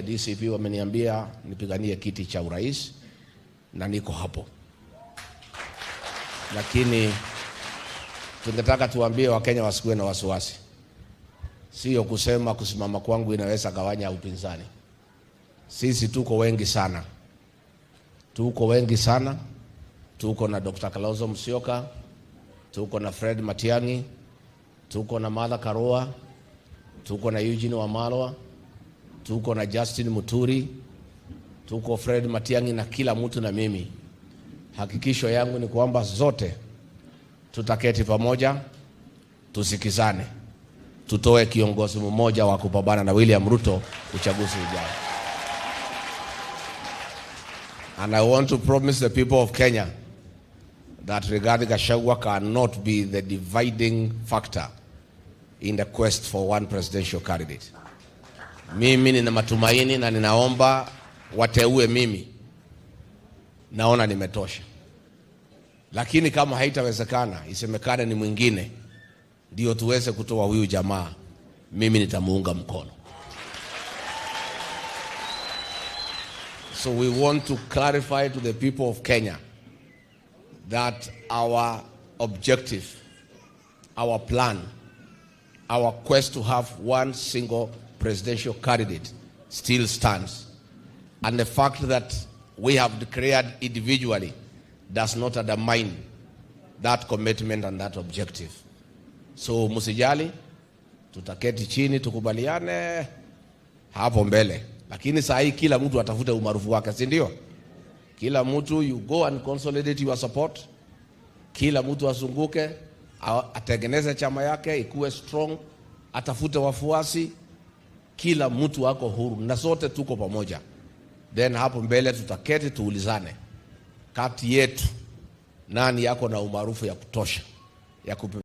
DCP wameniambia nipiganie kiti cha urais na niko hapo, lakini tungetaka tuambie Wakenya wasikuwe na wasiwasi. Sio kusema kusimama kwangu inaweza gawanya upinzani. Sisi tuko wengi sana, tuko wengi sana. Tuko na Dr. Kalonzo Musyoka, tuko na Fred Matiang'i, tuko na Martha Karua, tuko na Eugene Wamalwa, tuko na Justin Muturi, tuko Fred Matiang'i na kila mtu na mimi. Hakikisho yangu ni kwamba zote tutaketi pamoja, tusikizane, tutoe kiongozi mmoja wa kupambana na William Ruto uchaguzi ujao. And I want to promise the people of Kenya that Rigathi Gachagua cannot be the dividing factor in the quest for one presidential candidate. Mimi nina matumaini na ninaomba wateue mimi, naona nimetosha, lakini kama haitawezekana, isemekane ni mwingine ndio tuweze kutoa huyu jamaa, mimi nitamuunga mkono. So we want to clarify to the people of Kenya that our objective, our plan, our quest to have one single presidential candidate still stands. And the fact that we have declared individually does not undermine that commitment and that objective. So msijali, tutaketi chini tukubaliane hapo mbele, lakini saa hii kila mtu atafute umaarufu wake, si ndio? Kila mtu, you go and consolidate your support. Kila mtu azunguke atengeneze chama yake ikuwe strong, atafute wafuasi. Kila mtu ako huru na sote tuko pamoja. Then hapo mbele tutaketi tuulizane, kati yetu nani yako na umaarufu ya kutosha ya kupe